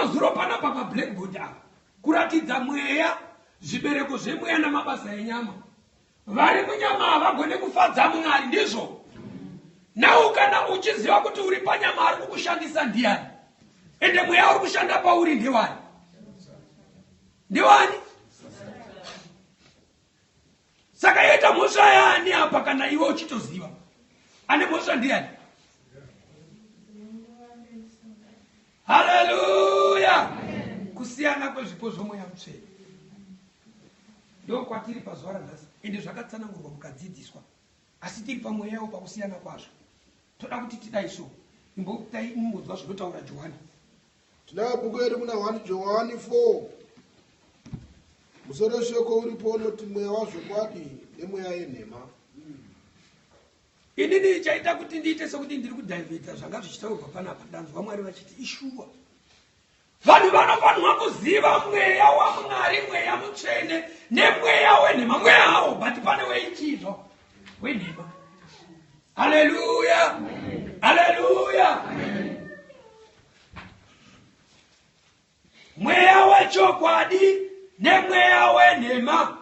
mazuro panapa pablackboard apa kuratidza mweya zvibereko zvemweya namabasa enyama vari munyama havagone kufadza mwari ndizvo now kana uchiziva kuti uri panyama ari kukushandisa ndiyani ende mweya uri kushanda pauri ndewani ndewani saka yoita mhosva yaani apa kana iwe uchitoziva ane mhosva ndiyani haleluya kusiyana kwezvipo zvomweya mutsvene ndokwatiri pazuva ranhasi ende zvakatsanangurwa mukadzidziswa asi tiri pamweyawo pakusiyana kwazvo toda kuti tidai so imbotai mumbonzwa zvinotaura johani Tinayo bhuku yedu kuna 1 Johani 4. Musoro weshoko uripo unoti mweya wazvokwadi nemweya yenhema. Inini chaita kuti ndiite sekuti ndiri kudhaivheta zvanga zvichitaurwa panapa ndanzwa Mwari vachiti ishuwa. Vanhu vanofanirwa kuziva mweya waMwari, mweya mutsvene nemweya wenhema. Mweya hawo but pane weichizvo wenhema. Haleluya! Haleluya! Mweya wechokwadi nemweya wenhema.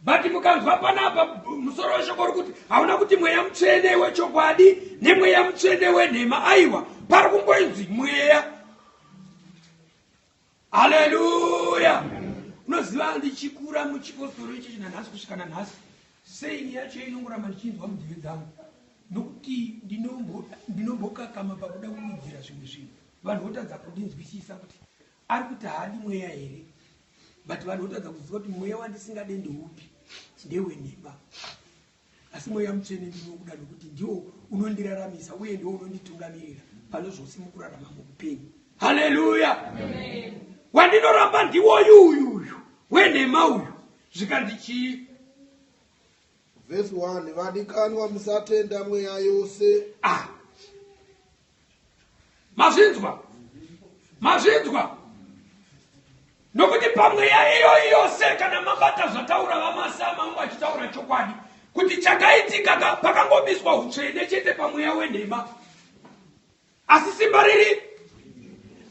But mukanzwa panapa musoro weshoko uri kuti hauna kuti mweya mutsvene wechokwadi nemweya mutsvene wenhema. Aiwa, pari kungoinzi mweya. Haleluya! Unoziva ndichikura muchipostori ichi nanhasi kusvika nanhasi, saying yacho inongoramba ndichinzwa munzeve dzangu nokuti ndinombokakama pakuda kududzira zvimwe zvinhu vanhu votadza kundinzwisisa kuti ari kuti haadi mweya here but vanhu votadza kuziva kuti mweya wandisingade ndeupi ndewenhema Asi Mweya Mutsvene ndinokuda nokuti ndiwo unondiraramisa uye ndiwo unonditungamirira pane zvose mukurarama muupenyu. Haleluya! Wandinoramba ndiwoyu uyu uyu wenhema uyu. Zvikanzi chii? Vhesi 1 Vadikanwa, musatenda mweya yose. Ah. Mazvinzwa? Mazvinzwa? Nokuti pamweya iyoyi yose kana mabata zvataura vaMasa mangu achitaura chokwadi kuti chakaitika ka pakangobiswa utsvene chete pamweya wenhema asi simba riri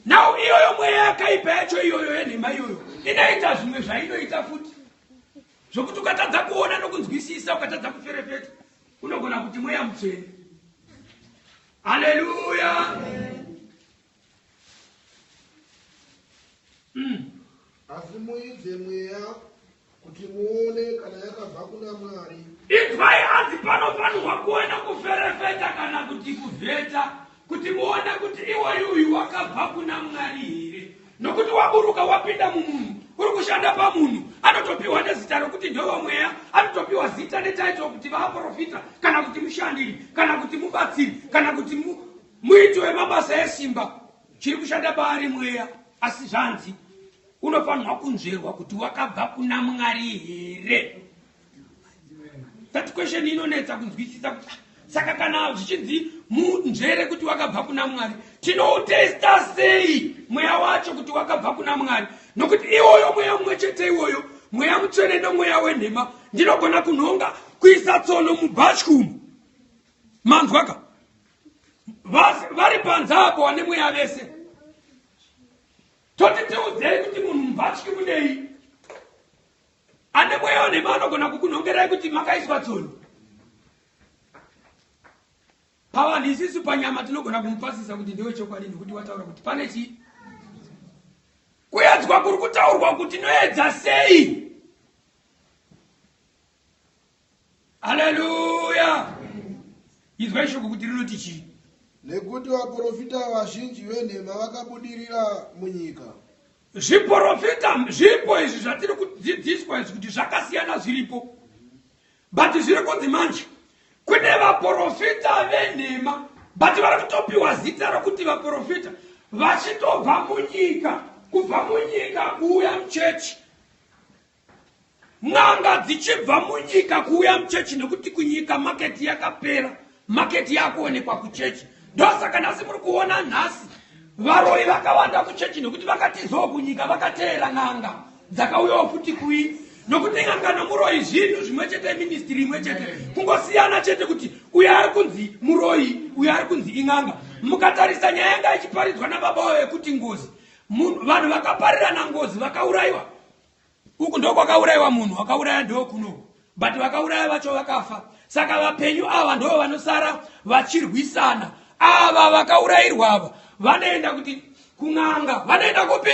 now iyoyo mweya yakaipa yacho iyoyo yenhema iyoyo inoita zvimwe zvainoita futi zvokuti ukatadza kuona nokunzwisisa ukatadza kuferefeta unogona kuti mweya mutsvene haleluya mm. Asi muidze mweya kuti muone kana yakabva kuna Mwari. Inzwai hanzi panofanirwa kuona kuferefeta kana kuti kuvheta kuti muone kuti iwoyu uyu wakabva kuna Mwari here nokuti waburuka wapinda mumunhu uri kushanda pamunhu anotopiwa nezita rokuti ndewamweya anotopiwa zita netaito kuti vaaprofita kana kuti mushandiri kana kuti mubatsiri kana kuti muiti wemabasa esimba chiri kushanda paari mweya asi zvanzi unofanirwa kunzverwa kuti wakabva kuna mwari here that question inonetsa kunzwisisa kuti ah, saka kana zvichinzi munzvere kuti wakabva kuna mwari tinoutesta sei mweya wacho kuti wakabva kuna mwari nokuti iwoyo mweya mumwe chete iwoyo mweya mutsvene nomweya wenhema ndinogona kunhonga kuisa tsono mubhatyi umu manzwaka vari panze apo wane mweya vese toti tiudzei kuti munhu mubhatyi munei ane mweya wenhema anogona kukunhongerai kuti makaiswa tsoni pavanhu isisu panyama tinogona kumupasisa kuti ndewe chokwadi nekuti wataura kuti pane chii kuedzwa kuri kutaurwa kuti noedza sei Haleluya! Izwai shoko kuti rinoti chii. Nekuti vaprofita vazhinji venhema vakabudirira munyika. Zviprofita zvipo izvi zvatiri kudzidziswa izvi kuti zvakasiyana zviripo. But zviri kunzi manje kune vaprofita venhema but vari kutopiwa zita rokuti vaprofita vachitobva munyika kubva munyika kuuya muchechi N'anga dzichibva munyika kuuya muchechi nekuti kunyika maketi yakapera, maketi yakuonekwa kuchechi. Ndosaka nhasi muri kuona nhasi varoyi vakawanda kuchechi nekuti vakatizawo kunyika vakateera n'anga dzakauyawo futi kui nokuti n'anga nomuroyi zvinhu zvimwe chete ministry imwe chete kungosiyana chete kuti uyo ari kunzi muroyi uyo ari kunzi in'anga. Mukatarisa nyaya yanga ichiparidzwa nababa wavo yekuti ngozi, vanhu vakaparirana ngozi vakaurayiwa. Uku ndokwakaurayiwa munhu wakauraya, ndokuno, but vakauraya vacho vakafa. Saka vapenyu ava ndo vanosara vachirwisana. Ava vakaurayirwa ava vanoenda kuti kun'anga. Vanoenda kupi?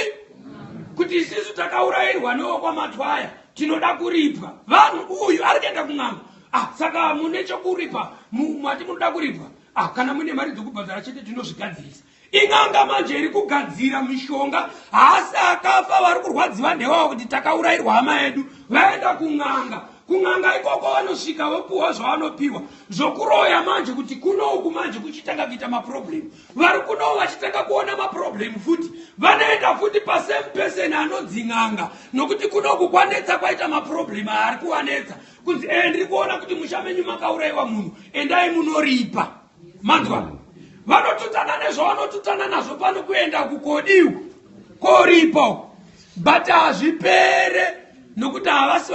Kuti isisu takaurayirwa nowokwamatwaya, tinoda kuripwa. Vanhu, uyu ari kuenda kun'anga. Ah, saka mune chokuripa? Mati munoda kuripwa? Ah, kana mune mari dzokubhadhara chete, tinozvigadzirisa. In'anga manje iri kugadzira mishonga. Haasi akafa, vari kurwadziwa ndewavo kuti takaurayirwa hama yedu. Vaenda kun'anga. Kun'anga ikoko vanosvika vopuhwa zvavanopiwa zvokuroya. Manje kuti kunoku manje kuchitanga kuita maproblem, vari kuno vachitanga kuona maproblem futi, vanoenda futi pasame person anonzi n'anga, nokuti kunoku kwanetsa, kwaita maproblem aari kuwanetsa. Kunzi e, ndiri kuona kuti musha menyu makaurayiwa munhu, endai munoripa. Manzwa, vanotutana nezvavanotutana nazvo pano, kuenda kukodiwa koripa, but hazvipere nokuti havasi.